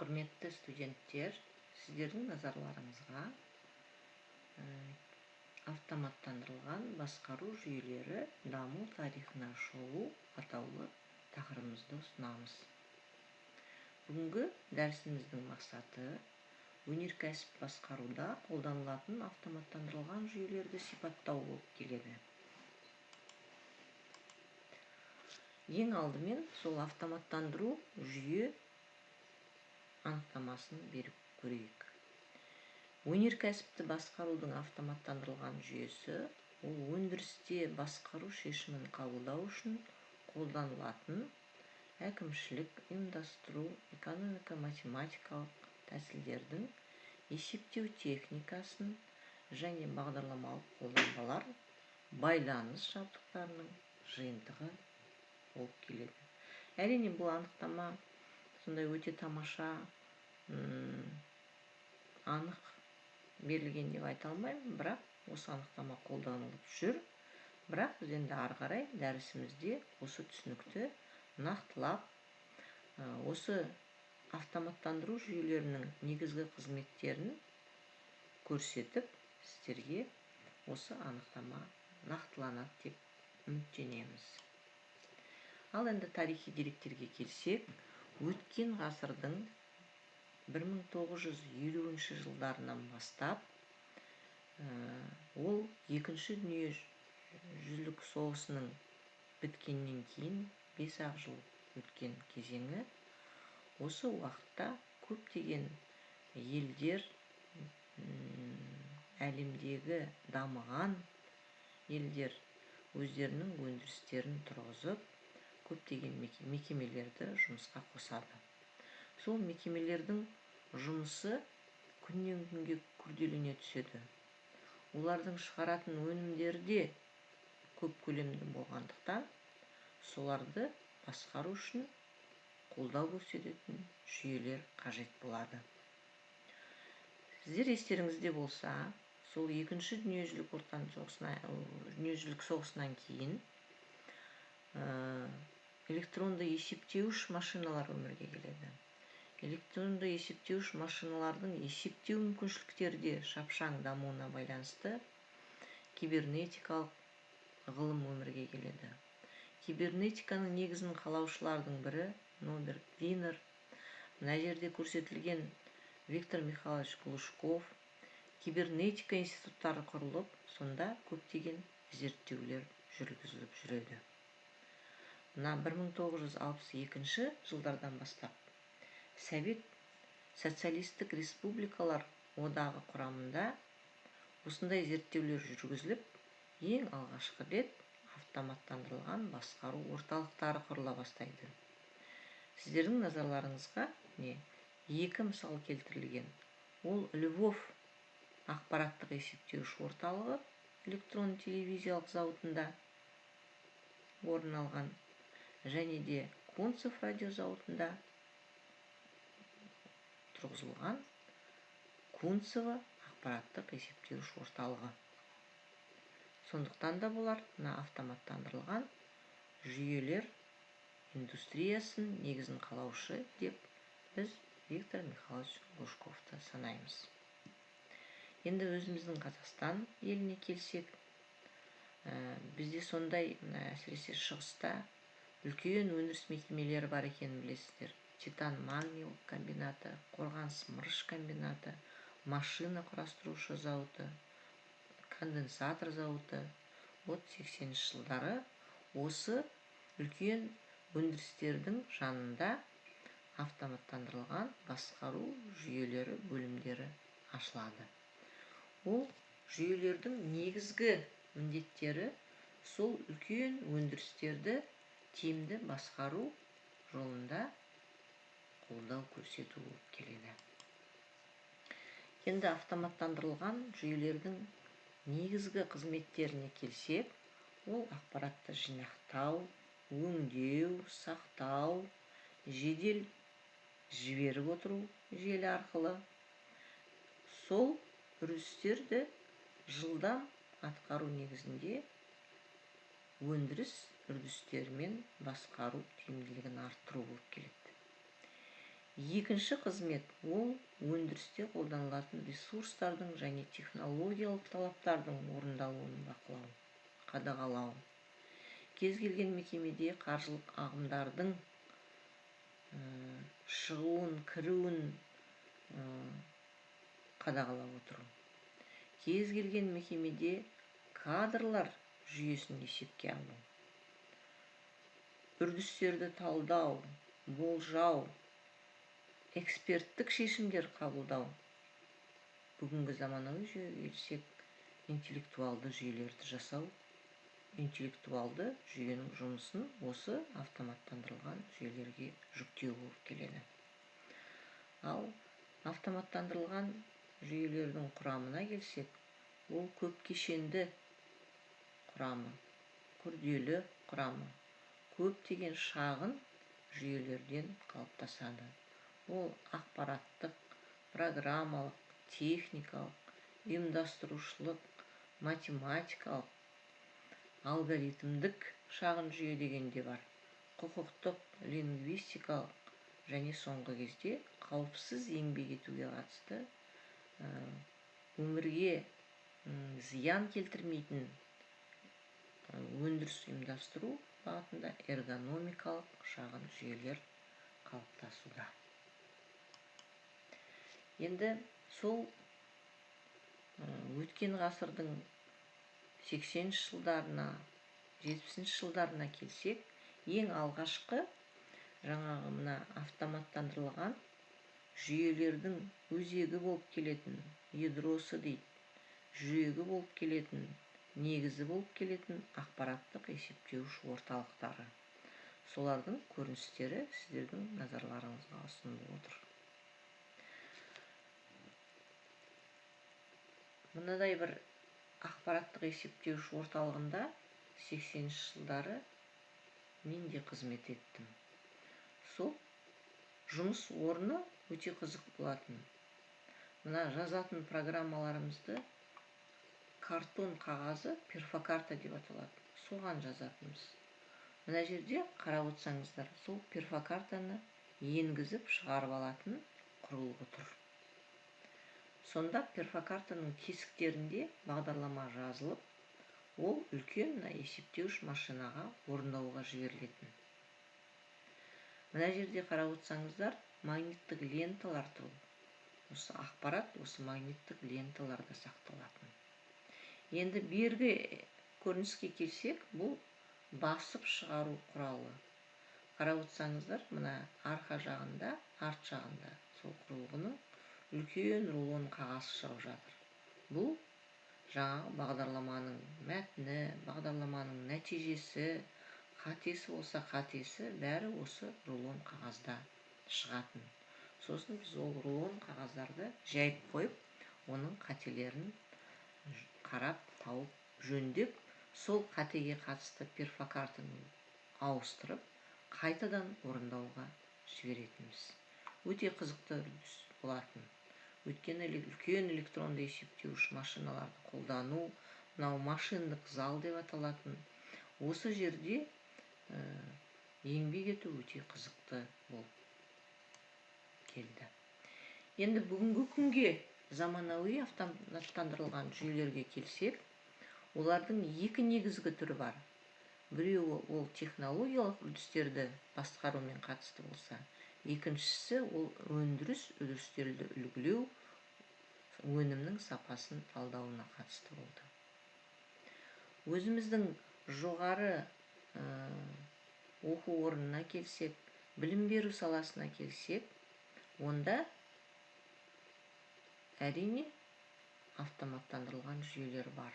Құрметті студенттер, сіздердің назарларыңызға автоматтандырылған басқару жүйелері даму тарихына шолу атаулы тақырыбымызды ұсынамыз. Бүгінгі дәрісіміздің мақсаты өнеркәсіп басқаруда қолданылатын автоматтандырылған жүйелерді сипаттау болып келеді. Ең алдымен сол автоматтандыру жүйе анықтамасын беріп көрейік. Өнеркәсіпті басқарудың автоматтандырылған жүйесі ол өндірісте басқару шешімін қабылдау үшін қолданылатын әкімшілік, ұйымдастыру, экономика, математикалық тәсілдердің есептеу техникасын және бағдарламалық қолданбалар байланыс жабдықтарының жиынтығы болып келеді. Әрине, бұл анықтама сондай өте тамаша, анық берілген деп айта алмаймын, бірақ осы анықтама қолданылып жүр. Бірақ біз енді ары қарай дәрісімізде осы түсінікті нақтылап, осы автоматтандыру жүйелерінің негізгі қызметтерін көрсетіп, сіздерге осы анықтама нақтыланады деп үміттенеміз. Ал енді тарихи деректерге келсек, өткен ғасырдың 1950 жылдарынан бастап, ол екінші дүниежүзілік соғысының біткеннен кейін 5-ақ жыл өткен кезеңі, осы уақытта көптеген елдер, әлемдегі дамыған елдер өздерінің өндірістерін тұрғызып, көптеген мекемелерді жұмысқа қосады. Сол мекемелердің жұмысы күннен күнге күрделене түседі. Олардың шығаратын өнімдері де көп көлемді болғандықтан, соларды басқару үшін қолдау көрсететін жүйелер қажет болады. Сіздер естеріңізде болса, сол екінші дүниежүзілік соғысынан кейін электронды есептеуіш машиналар өмірге келеді. Электронды есептеуіш машиналардың есептеу мүмкіншіліктері де шапшаң дамуына байланысты кибернетикалық ғылым өмірге келеді. Кибернетиканың негізін қалаушылардың бірі Норберт Винер, мына жерде көрсетілген Виктор Михайлович Глушков. Кибернетика институттары құрылып, сонда көптеген зерттеулер жүргізіліп жүреді. Мына 1962 жылдардан бастап Совет Социалистік Республикалар Одағы құрамында осындай зерттеулер жүргізіліп, ең алғашқы рет автоматтандырылған басқару орталықтары құрыла бастайды. Сіздердің назарларыңызға екі мысал келтірілген. Ол Львов ақпараттық есептеуіш орталығы электрон телевизиялық зауытында орын алған, және де Кунцев радио зауытында тұрғызылған Кунцево ақпараттық есептеуіш орталығы. Сондықтан да бұлар мына автоматтандырылған жүйелер индустриясын негізін қалаушы деп біз Виктор Михайлович Глушковты санаймыз. Енді өзіміздің Қазақстан еліне келсек, бізде сондай, әсіресе шығыста үлкен өндіріс мекемелері бар екенін білесіздер. Титан магний комбинаты, қорғаныс мырыш комбинаты, машина құрастырушы зауыты, конденсатор зауыты. От 80-ші жылдары осы үлкен өндірістердің жанында автоматтандырылған басқару жүйелері бөлімдері ашылады. Ол жүйелердің негізгі міндеттері сол үлкен өндірістерді тиімді басқару жолында қолдау көрсету болып келеді. Енді автоматтандырылған жүйелердің негізгі қызметтеріне келсек, ол ақпаратты жинақтау, өңдеу, сақтау, жедел жіберіп отыру желі арқылы, сол үрдістерді жылдам атқару негізінде өндіріс үрдістерімен басқару тиімділігін арттыру болып келеді. Екінші қызмет ол өндірісте қолданылатын ресурстардың және технологиялық талаптардың орындалуын бақылау, қадағалау. Кез келген мекемеде қаржылық ағымдардың шығуын, кіруін қадағалап отыру. Кез келген мекемеде кадрлар жүйесін есепке алу, үрдістерді талдау, болжау, эксперттік шешімдер қабылдау. Бүгінгі заманауи жүйеге келсек, интеллектуалды жүйелерді жасау, интеллектуалды жүйенің жұмысын осы автоматтандырылған жүйелерге жүктеу болып келеді. Ал автоматтандырылған жүйелердің құрамына келсек, ол көп кешенді құрамы, күрделі құрамы, көптеген шағын жүйелерден қалыптасады. Ол ақпараттық, программалық, техникалық, ұйымдастырушылық, математикалық, алгоритмдік шағын жүйе деген де бар. Құқықтық, лингвистикалық және соңғы кезде қауіпсіз еңбек етуге қатысты өмірге зиян келтірмейтін өндіріс ұйымдастыру бағытында эргономикалық шағын жүйелер қалыптасуда. Енді сол өткен ғасырдың 80-ші жылдарына, 70-ші жылдарына келсек, ең алғашқы жаңағы мына автоматтандырылған жүйелердің өзегі болып келетін, ядросы дейді, жүрегі болып келетін, негізі болып келетін ақпараттық есептеуіш орталықтары. Солардың көріністері сіздердің назарларыңызға ұсынылып отыр. Мынадай бір ақпараттық есептеуіш орталығында 80-ші жылдары мен де қызмет еттім. Сол жұмыс орны өте қызық болатын. Мына жазатын программаларымызды картон қағазы перфокарта деп аталады. Соған жазатынбыз. Мына жерде қарап отырсаңыздар, сол перфокартаны енгізіп шығарып алатын құрылғы тұр. Сонда перфокартаның тесіктерінде бағдарлама жазылып, ол үлкен мына есептеуіш машинаға орындауға жіберілетін. Мына жерде қарап отырсаңыздар, магниттік ленталар тұр. Осы ақпарат осы магниттік ленталарда сақталатын. Енді бергі көрініске келсек, бұл басып шығару құралы. Қарап отырсаңыздар, мына арқа жағында, арт жағында сол құрылғының үлкен рулон қағаз шығып жатыр. Бұл жаңағы бағдарламаның мәтіні, бағдарламаның нәтижесі, қатесі болса қатесі, бәрі осы рулон қағазда шығатын. Сосын біз ол рулон қағаздарды жайып қойып, оның қателерін қарап, тауып, жөндеп, сол қатеге қатысты перфокартаны ауыстырып, қайтадан орындауға жіберетінбіз. Өте қызықты үрдіс болатын. Өйткені үлкен электронды есептеуіш машиналарды қолдану, мынау машиндық зал деп аталатын. Осы жерде еңбек ету өте қызықты болып келді. Енді бүгінгі күнге заманауи автоматтандырылған жүйелерге келсек, олардың екі негізгі түрі бар. Біреуі ол технологиялық үрдістерді басқарумен қатысты болса, екіншісі ол өндіріс үрдістерді үлгілеу, өнімнің сапасын талдауына қатысты болды. Өзіміздің жоғары оқу орнына келсек, білім беру саласына келсек, онда әрине автоматтандырылған жүйелер бар.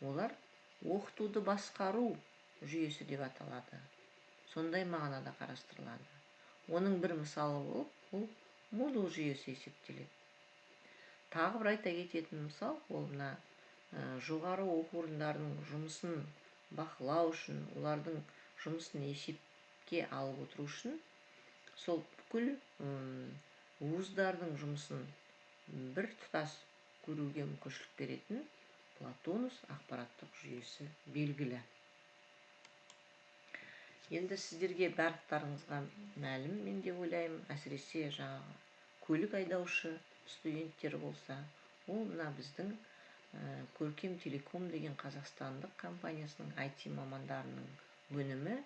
Олар оқытуды басқару жүйесі деп аталады. Сондай мағынада қарастырылады. Оның бір мысалы болып, ол Moodle жүйесі есептеледі. Тағы бір айта кететін мысал, ол мына жоғары оқу орындарының жұмысын бақылау үшін, олардың жұмысын есепке алып отыру үшін, сол бүкіл вуздардың жұмысын бір тұтас көруге мүмкіншілік беретін Платонус ақпараттық жүйесі белгілі. Енді сіздерге барлықтарыңызға мәлім, мен де ойлаймын, әсіресе жаңағы көлік айдаушы студенттер болса, ол мына біздің Көркем Телеком деген қазақстандық компаниясының IT мамандарының өнімі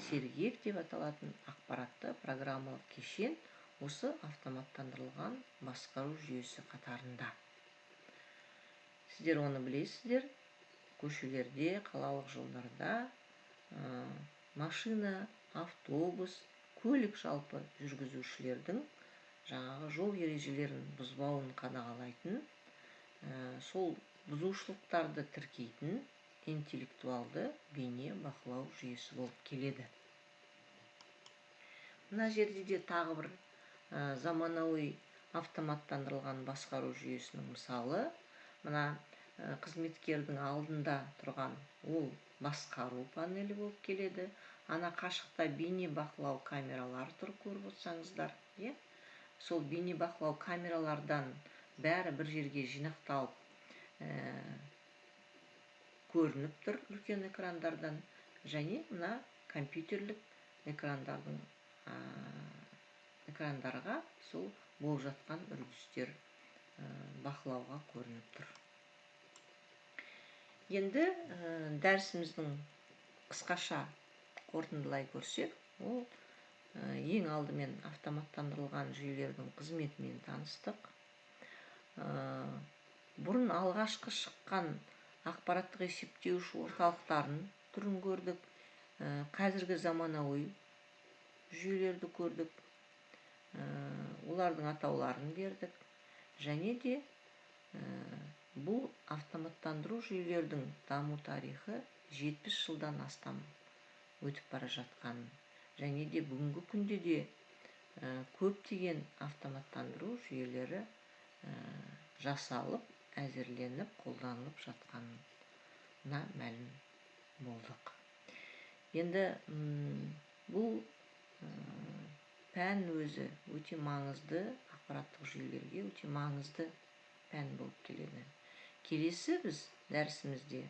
Сергек деп аталатын ақпаратты программалық кешен осы автоматтандырылған басқару жүйесі қатарында. Сіздер оны білесіздер, көшелерде, қалалық жолдарда машина, автобус, көлік, жалпы жүргізушілердің жаңағы жол ережелерін бұзбауын қадағалайтын, сол бұзушылықтарды тіркейтін интеллектуалды бейне бақылау жүйесі болып келеді. Мына жерде де тағы бір заманауи автоматтандырылған басқару жүйесінің мысалы. Мына қызметкердің алдында тұрған ол басқару панелі болып келеді. Ана қашықта бейне бақылау камералары тұр, көріп отырсаңыздар, иә, сол бейне бақылау камералардан бәрі бір жерге жинақталып, көрініп тұр үлкен экрандардан және мына компьютерлік экрандардың экрандарға сол болып жатқан үрдістер бақылауға көрініп тұр. Енді дәрісіміздің қысқаша қорытындылай көрсек, ол ең алдымен автоматтандырылған жүйелердің қызметімен таныстық. Бұрын алғашқы шыққан ақпараттық есептеуіш орталықтарын түрін көрдік, қазіргі заманауи жүйелерді көрдік, олардың атауларын бердік және де бұл автоматтандыру жүйелердің даму тарихы 70 жылдан астам өтіп бара жатқанын және де бүгінгі күнде де көптеген автоматтандыру жүйелері жасалып, әзірленіп, қолданылып жатқанына мәлім болдық. Енді бұл пән өзі өте маңызды, ақпараттық жүйелерге өте маңызды пән болып келеді. Келесі біз дәрісімізде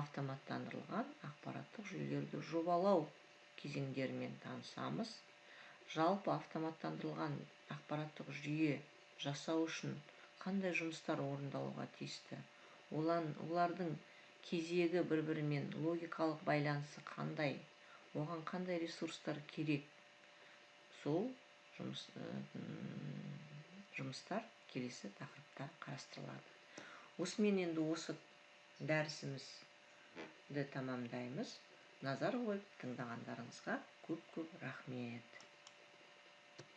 автоматтандырылған ақпараттық жүйелерді жобалау кезеңдерімен танысамыз. Жалпы автоматтандырылған ақпараттық жүйе жасау үшін қандай жұмыстар орындалуға тиісті, олардың кезегі бір-бірімен логикалық байланысы қандай, оған қандай ресурстар керек, сол жұмыстар келесі тақырыпта қарастырылады. Осымен енді осы дәрісімізді тамамдаймыз. Назар қойып тыңдағандарыңызға көп-көп рахмет.